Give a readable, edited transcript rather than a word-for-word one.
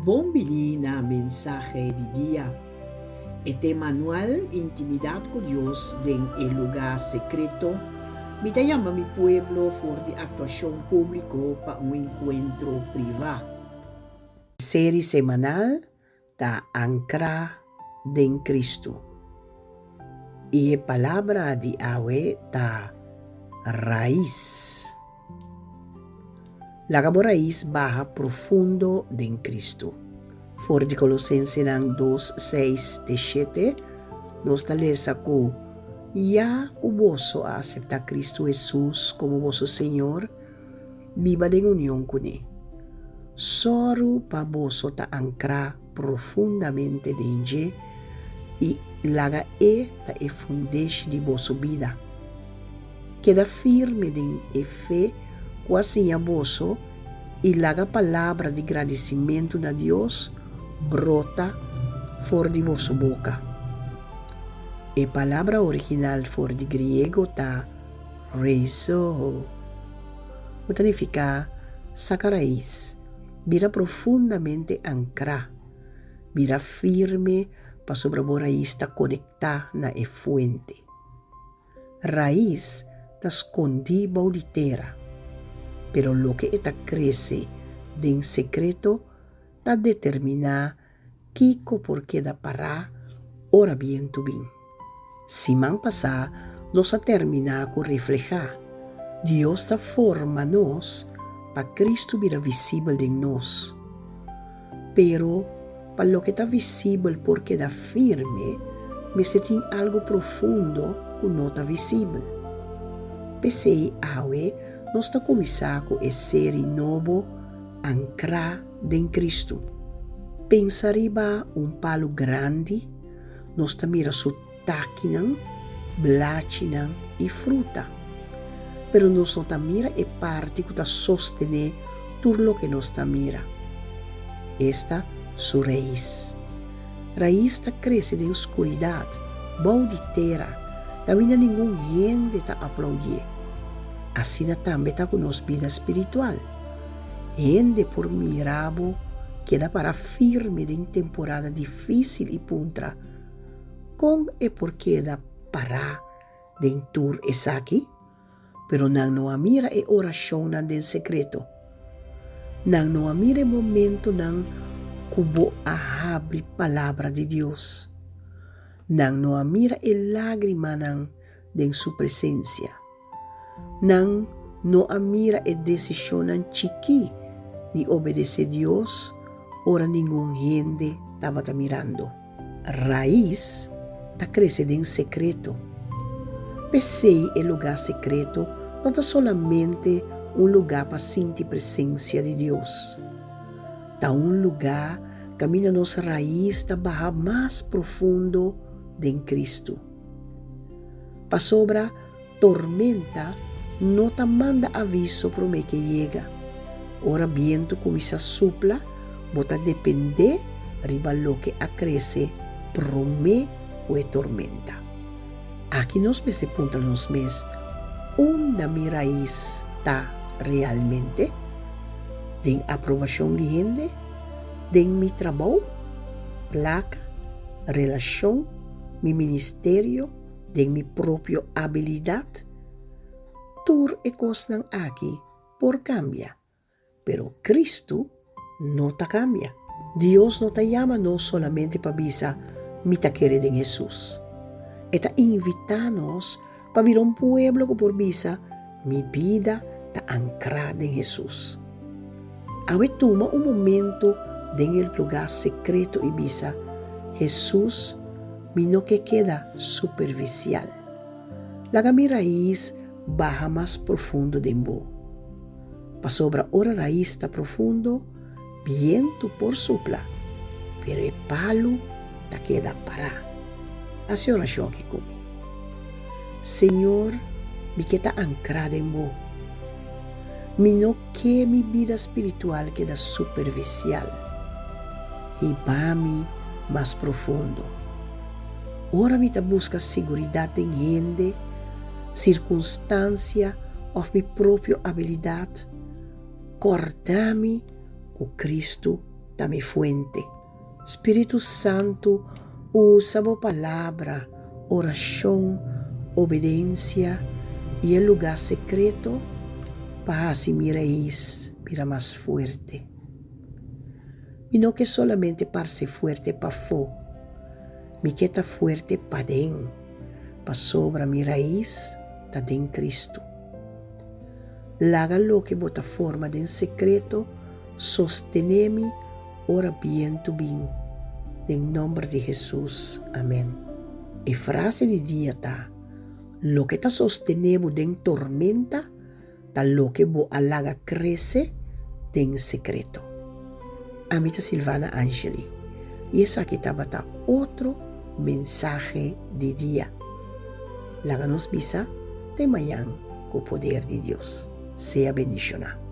Bon bini na Mensahe di Dia. E tema anual Intimidat ku Dios den e Lugá Sekreto, Mi ta yama mi pueblo for di aktuashon públiko pa un enkuentro privá. Seri semanal ta ankrá den Kristu. I e palabra di awe ta rais. Laga bo rais baha profundo den Kristu. For di Kolosensenan dos, seis te shete, nos ta lesa ku, Ya ku boso a aseptá Kristu Hesus komo boso Señor, biba den union kuné. Sòru pa boso ta ankrá profundamente den dje i laga e ta e fundeshi di boso bida. Keda firme den e fe ku a siña boso i laga palabra di gradisimentu na Dios brota for di boso boka. E palabra original for di griego ta rhizo, ku ta nifiká saka rais, bira profundamente ankrá, bira firme pasobra bo rais ta konektá na e fuente. Rais ta skondí bou di tera, pero loke e ta krese den sekreto ta determiná kiko por keda pará ora bientu bin. Siman pasá nos a terminá ku reflehá, Dios ta forma nos pa Kristu bira visibel den nos. Pero pa loke ta visibel por keda firme, mester tin algu profundo ku no ta visibel. P'esei awe nos ta kuminsá ku e seri nobo Ankrá den Kristu. Pensa riba un palu grandi, nos ta mira su takinan, blachinan i fruta. Pero nos no ta mira e parti ku ta sostené tur loke nos ta mira, esta, su rais. Rais ta krese den skuridat, bou di tera, kaminda ningun hende ta aplaudié. Asina tambe ta ku nos bida spiritual. Hende por mira bo keda para firme den temporada difísil i puntra, Kon e por keda pará den tur esaki? Pero nan no a mira e orashonnan den sekreto. Nan no a mira e momentonan ku bo a habri Palabra di Dios. Nan no a mira e lágrimanan den su presensia. Nan no a mira e desishonnan chikí di obedesé Dios ora ningun hende tabata mirando. Rais ta krese den sekreto. P'esei e lugá sekreto no ta solamente un lugá pa sinti presensia di Dios. Ta un lugá kaminda nos rais ta baha mas profundo den Kristu. Pasobra tormenta no ta manda aviso promé ke yega. Ora bientu kuminsá supla, bo ta dependé riba loke a krese promé ku e tormenta. Aki nos mester puntra nos mes, Unda mi rais ta realmente? Den aprobashon di hende? Den mi trabou? Plaka? Relashon? Mi ministerio? Den mi propio abilidat? Tur e kosnan aki por kambia, pero Kristu no ta kambia. Dios no ta yama nos solamente pa bisa, Mi ta kere den Hesus. E ta invitá nos pa bira un pueblo ku por bisa, Mi bida ta ankrá den Hesus. Awe tuma un momento den e lugá sekreto i bisa, Hesus, Mi no ke keda supervisial. Laga mi rais baha mas profundo den bo. Pasobra ora rais ta profundo, bientu por supla, pero e palu ta keda pará. Hasi orashon aki ku mi. Señor, mi ke ta ankrá den bo. Mi no ke mi bida spiritual keda supervisial. Hiba mi mas profundo. Ora mi ta buska siguridat den hende, sirkunstansia òf mi propio abilidat, kòrda mi ku Kristu. ta mi fuente. Spiritu Santu, usa bo palabra, orashon, obedensia i e lugá sekreto pa hasi mi rais bira mas fuerte. Mi no ke solamente parse fuerte pafó, mi ke ta fuerte paden, pasobra mi rais ta den Kristu. Laga loke bo ta forma den sekreto sostené mi ora bientu bin. Den nòmber di Hesus, amèn. E frase di dia ta, Loke ta sostené bo den tormenta ta loke bo a laga krese den sekreto. Ami ta Silvana Angeli i esaki tabata otro mensahe di dia. Laga nos bisa te mañan ku poder di Dios. Sea bendishoná.